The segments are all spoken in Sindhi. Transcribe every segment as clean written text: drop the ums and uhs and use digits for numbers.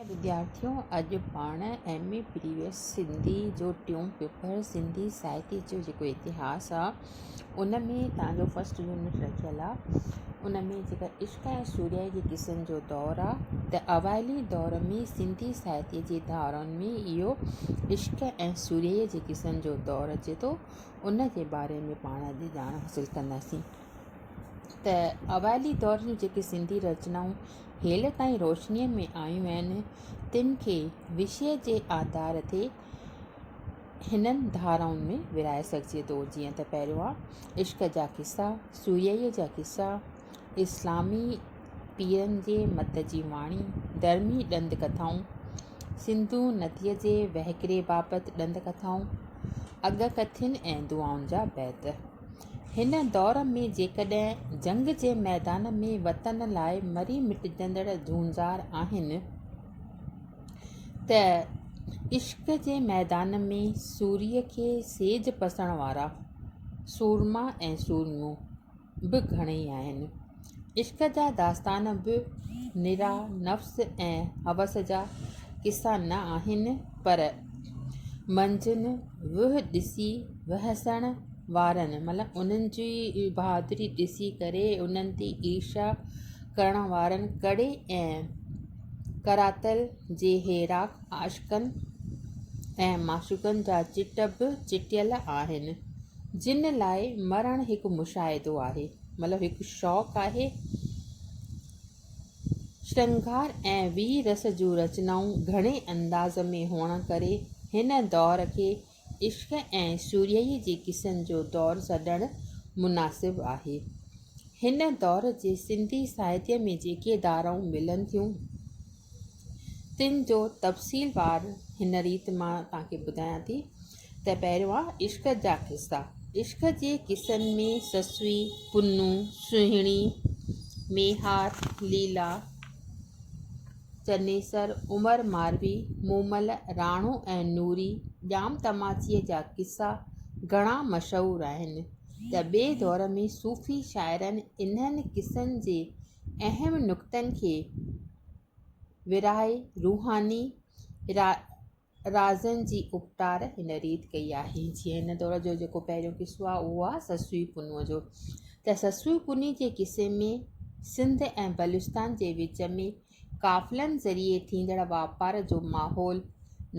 وديارٿيو اڄ پاڻ ايم اي پريويس سنڌي جو ٽيون پيپر سنڌي ساهتيه جو جيڪو اتهاس آ ان ۾ توهان جو فرسٽ يونٽ رکيل آ ان ۾ جيڪا عشق ۽ سوريائي جي قصن جو دور آ ته اوائلي دور ۾ سنڌي ساهتيه جي ڌارائن ۾ اهو عشق ۽ سوريائي جي قصن جو دور اچي ٿو ان جي باري ۾ پاڻ اڄ ڄاڻ حاصل ڪنداسين ته اوائلي دور جون جيڪي سنڌي رچنائون هيل تائين روشنيء ۾ آيون آهن، تن کي وشيه جي آڌار تي هنن ڌارائن ۾ ورهائي سگهجي ٿو، جيئن ته پهريون آهي عشق جا قصا، سورهيائيء جا قصا، اسلامي پيرن جي مت جي واڻي، ڌرمي ڏند ڪٿائون، سنڌو نديء جي وهڪري بابت ڏند ڪٿائون، اڳڪٿين ۽ دعائن جا بيت. هن دور ۾ جيڪڏهن جنگ جي ميدان ۾ وطن لاء مري مٽجندڙ جهونجهار آهن ته عشق جي ميدان ۾ سوريء کي سيج پسڻ وارا سورما ۽ سورميون به گهڻيئي آهن. عشق جا داستان به نرا نفس ۽ هوس جا قصا نه آهن پر منجهن وهه ڏسي وهسڻ وارن مطلب انهن جي بهادري ڏسي ڪري انهن تي ايرشا ڪرڻ وارن ڪڙي ۽ ڪراتل جي هيراڪ عاشقن ۽ معشوقن جا چٽ به چٽيل آهن، جن لاء مرڻ هڪ مشاهدو آهي، مطلب هڪ شوق آهي. شرنگار ۽ وير رس جون رچنائون گهڻي انداز ۾ هئڻ ڪري هن دور کي عشق ۽ سورهيائيء جي قصن جو دور سڏڻ مناسب آهي. هن دور جي سنڌي ساهتيه ۾ جيڪي ڌارائون ملن ٿيون، تن جو تفصيلوار هن ريت مان توهان کي ٻڌايان ٿي ته پهريون آهي عشق جا قصا. عشق جي قصن ۾ سسئي، پنهون، سهڻي، ميهار، ليلا، چنيسر، عمر ماروي، مومل، راڻو ۽ نوري، ڄام تماچيء جا قصا گهڻا مشهور آهن ته ٻئي دور ۾ صوفي شاعرن انهن قصن جي اهم نڪتن کي ورهائي روحاني رازن جي اپٽار هن ريت ڪئي آهي، جيئن هن دور جو جيڪو پهريون قصو آهي اهو آهي سسئي پنهونء جو ته سسئي پنهون جي قصي ۾ سنڌ ۽ بلوچستان جي وچ ۾ قافلن ذريعي ٿيندڙ واپار جو ماحول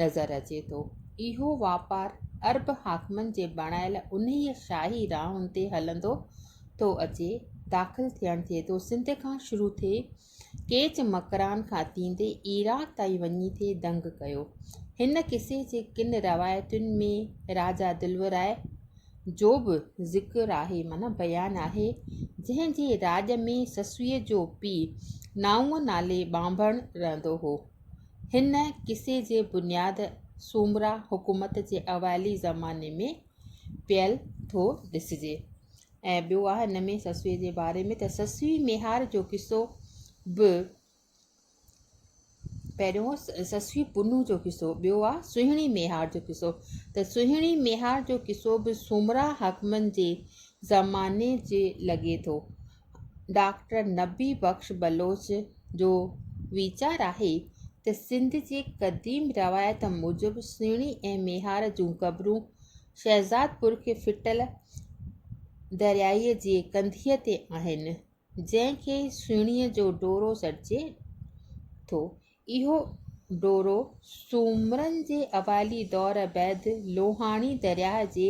نظر اچي ٿو. اهو واپار عرب حاڪمن جي بڻايل انهيء شاهي راهن تي هلندو ٿو اچي داخل ٿيڻ ٿئي ٿو. سنڌ کان شروع ٿئي ڪيچ مڪران کان ٿيندي عراق تائين وڃي ٿي دنگ ڪيو. هن قصي جي ڪن روايتن ۾ راجا دلوراء جو به ذڪر آهي معنيٰ بيان آهي، جنهن جي راڄ ۾ سسئيء جو پيء نائونء نالي ٻانڀڻ رهندو هو. هن قصي جي بنياد سومرا حڪومت جي اوائلي زماني ۾ پيل ٿو ڏسجي. ۽ ٻيو آهي هن ۾ سسئيء جي باري ۾ ته سسئي ميهار جو قصو به پهريون سسئي پنهون جو قصو ٻيو آهي سهڻي ميهار جو قصو ته سهڻي ميهار جو قصو به سومرا حاڪمن جي زماني جي لڳي ٿو. ڊاڪٽر نبي بخش بلوچ جو ويچار آهي ته سنڌ جي قديم روايت موجب سهڻي ۽ ميهار جون قبرون شهزادپور کي ڦٽل دريائيء جي ڪنڌيء تي آهن، جنهن کي سهڻيء جو ڍورو سڏجي ٿو. اهو ڍورو سومرن جي اوائلي دور بعد لوهاڻي درياهه جي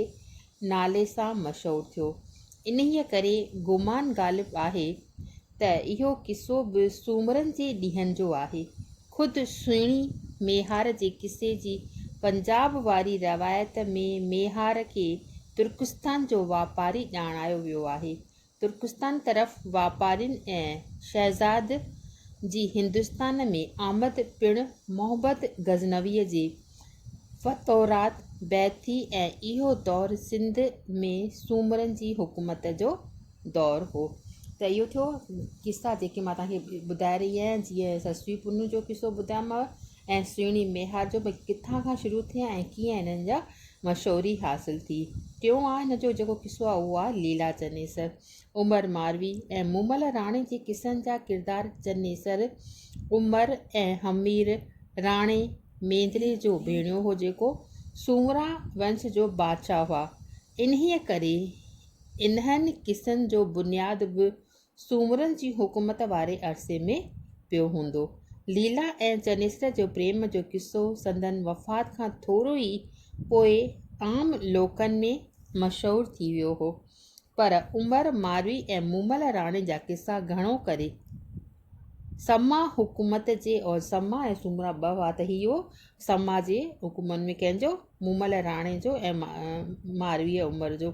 نالي سان مشهور ٿيو. انهيء ڪري گمان غالب آهي ته اهو قصو به سومرن جي ڏينهن جو آهي. خود سهڻي ميهار جي قصي جي پنجاب واري روايت ۾ ميهار کي ترڪستان جو واپاري ڄاڻايو ويو آهي. ترڪستان طرف واپارين ۽ شهزاد جي هندستان ۾ آمد پڻ محمد غزنويء جي فتوحات بعد ٿي ۽ اهو دور سنڌ ۾ سومرن جي حڪومت جو دور هو ته اهو ٿيو قصا جيڪي مان توهان کي ٻڌائي رهي آهيان جيئن سسئي پنهون جو قصو ٻڌايومانو ۽ سهڻي ميهار جو ڀئي ڪٿان کان شروع ٿيا ۽ ڪيئن هنن جا مشهوري حاصل ٿي. ٽيون آهي هن جو جيڪو قصو آهي اهو آهي ليلا چنيسر، عمر ماروي ۽ مومل راڻي جي قصن جا ڪردار چنيسر، عمر ۽ همير راڻي مينڌري جو ڀيڻيو هو جيڪو سومرا ونش جو بادشاهه هئا. انهيء ڪري انهن قصن جو بنياد به سومرن جي حڪومت واري عرصي ۾ پيو هوندو. ليلا ۽ چنيسر جو پريم جو قصو سندن وفات کان ٿورو ئي پوء عام لوڪن ۾ مشهور ٿي ويو هو. پر عمر ماروي ۽ مومل راڻي جا قصا گهڻو ڪري سما حڪومت جي اور سما ۽ سومرا ٻه هئا ته هي هو سما جي حڪومت ۾ ڪنهن جو مومل راڻي جو ۽ ماروي عمر جو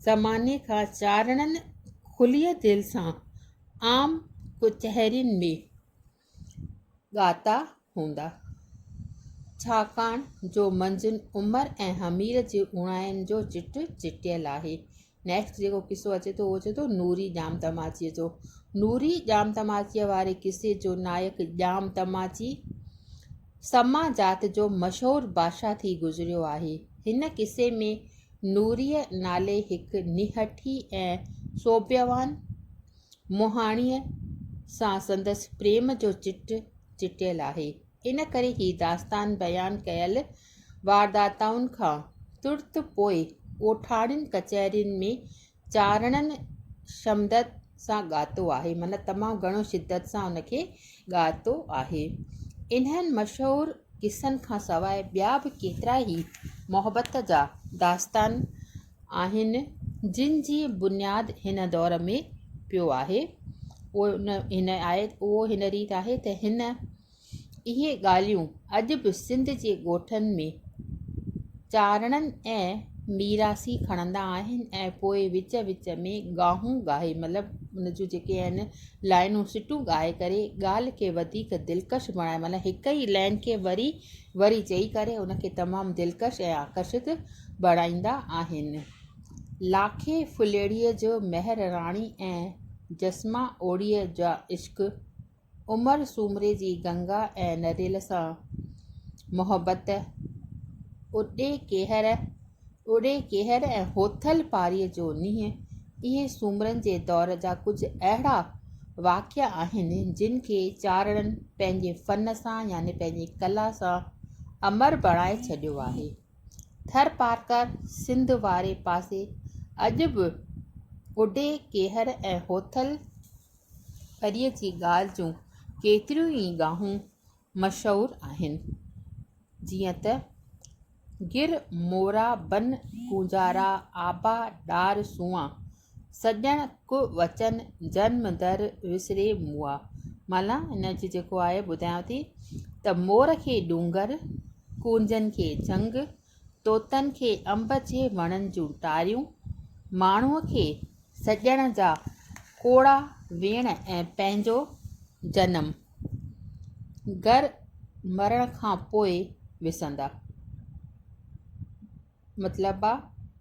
زماني کان چارڻن کليء دل سان عام ڪچهرين ۾ ڳاتا هوندا، ڇاڪاڻ جو منجهن عمر ۽ حمير جي اوڻاين جو چٽ چٽيل آهي. نيڪسٽ جيڪو قصو اچي ٿو اهو اچي ٿو نوري ڄام تماچيء جو. نوري ڄام تماچيء واري قصي جو نائڪ ڄام تماچي سما ذات جو مشهور بادشاهه ٿي گذريو آهي. هن قصي ۾ نوريء نالي هڪ نهٺي ۽ سوڀيوان مهاڻيء سان سندس پريم جو چٽ چٽيل آهي. ان ڪري هي داستان بيان ڪيل وارداتائن کان ترت پوء ڳوٺاڻين ڪچهرين ۾ چارڻن شمدت سان ڳاتو آهي، معنيٰ تمام گهڻو شدت سان ان کي ڳاتو آهي. انهن مشهور قصن کان سواء ٻيا به ڪيترا ئي محبت جا داستان آهن، جن جي بنياد هن دور ۾ پيو آهي. اهو هن آهي اهو هن ريت آهي ته هن اهي ڳالهيون اڄ به سنڌ جي ڳوٺن ۾ چارڻن ۽ ميراثي کڻندا آهن ۽ پوء وچ وچ ۾ ڳاهون ڳاهي مطلب ان جون جيڪي آهن لائنون سٽون ڳائي ڪري ڳالهه کي وڌيڪ دلڪش بڻائي مطلب هڪ ئي لائن کي وري وري چئي ڪري ان کي تمام دلڪش ۽ آڪرشت بڻائيندا آهن. لاکي ڦليڙيء جو مهر راڻي ۽ جسما اوڙيء جا عشق، عمر سومري جي گنگا ۽ نريل سان محبت، اڏي ڪيهر، اڏي ڪيهر ۽ هوٿل پاريء جو نينهن، اهي سومرن جي دور جا ڪجهه اهڙا واقعا آهن، جن کي چارڻن پنهنجي فن سان يعني پنهنجي ڪلا سان امر بڻائي ڇڏيو آهي. ٿرپارڪر سنڌ واري پاسي اڄ به اڏي ڪيهر ۽ هوٿل پريء جي ڳالهه جون ڪيتريون ئي ڳاهون مشهور آهن. جيئن ته، گر مورا بن ڪونجارا آبا ڏار سونهان، سڄڻ ڪ وچن جنم در وسري مئا. معنيٰ هن جي جيڪو آهي ٻڌايان ٿي ته مور کي ڏونگر، ڪونجن کي جهنگ، طوطن کي انب جي وڻن جون ٽاريون، ماڻهوء کي سڄڻ جا ڪوڙا ويڻ ۽ پنهنجو جنم گر مرڻ کان پوء وسندا. مطلب آ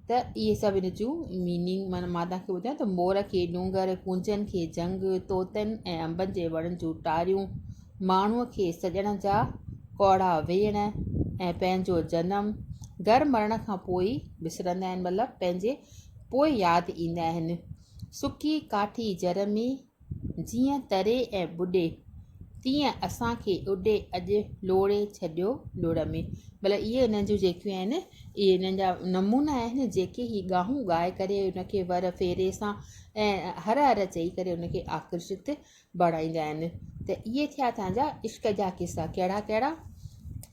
ته اهي سڀ ان جون ميننگ معنيٰ مان توهان کي ٻڌايان ته مور کي ڏونگر، ڪونجن کي جهنگ، طوطن ۽ انبن جي وڻن جون ٽاريون، ماڻهوء کي سڄڻ جا ڪوڙا ويڻ ۽ پنهنجو جنم گهر مرڻ کان پوء ئي وسرندا آهن مطلب پنهنجي پوء ياد ايندا آهن. سڪي ڪاٺي جر ۾ جيئن تري ۽ ٻڏي، تيئن اسان کي اڏي اڄ لوڙهي ڇڏيو لڙ ۾. مطلب اهي انهن جون جيڪيون آهن، اهي انهن جا نمونا آهن، جيڪي هي ڳاهون ڳائي ڪري ان کي ور ڦيري سان ۽ هر هر چئي ڪري ان کي آڪرشت بڻائيندا آهن. ته اهي ٿيا اسان جا عشق جا قصا ڪهڙا ڪهڙا؟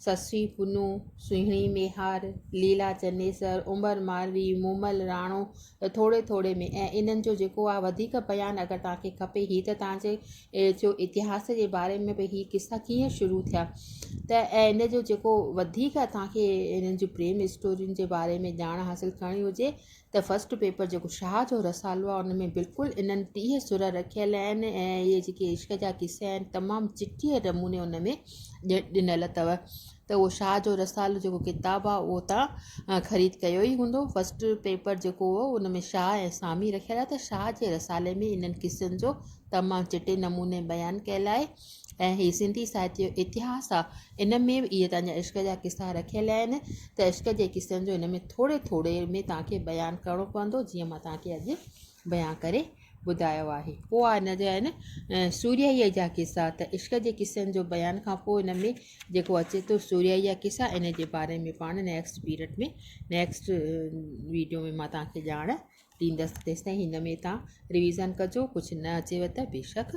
سسئي پنهون، سهڻي ميهار، ليلا چنيسر، عمر ماروي، مومل راڻو، ته ٿوري ٿوري ۾ ۽ انهن جو جيڪو آهي وڌيڪ بيان اگر توهان کي کپي هي ته توهان جي ٿيو اتهاس جي باري ۾ ڀئي هي قصا ڪيئن شروع ٿيا ته ۽ ان جو جيڪو وڌيڪ توهان کي انهن جون پريم اسٽورين جي باري ۾ ڄاڻ حاصل ڪرڻي هجي ته فرسٽ پيپر جيڪو شاهه جو رسالو آهي ان ۾ بلڪل انهن 30 سر رکيل آهن ۽ اهي جيڪي عشق جا قصا آهن تمام چٽي نموني ان ۾ ڏنل اٿو ته اهو شاهه جو رسالو جيڪو ڪتاب آهي اهو توهان خريد ڪيو ئي هوندو فرسٽ پيپر جيڪو هو ان ۾ شاهه ۽ سامي رکيل آهي ته شاهه جي رسالي ۾ انهن قصن جو تمام چٽي نموني بيان ڪيل آهي ۽ هي سنڌي ساهتيه جو اتهاس آهي ان ۾ به اهي توهان جا عشق جا قصا رکيل آهن ته عشق جي قصن جو ان ۾ ٿوري ٿوري ۾ توهان کي بيان ڪرڻو پوندو جيئن مان توهان کي اڄ بيان ڪري ٻڌايو آهي. پوء آهي ان جا آهن سورهيائيء جا قصا ته عشق جي قصن جو بيان کان پوء ان ۾ جيڪو اچي ٿو سورهيائيء جا قصا ان جي باري ۾ پاڻ نيڪسٽ پيريڊ ۾ نيڪسٽ ويڊيو ۾ مان توهان کي ڄاڻ ڏيندس. تيستائين هن ۾ توهان ريويزن ڪجو، ڪجهه نه اچيو ته بيشڪ.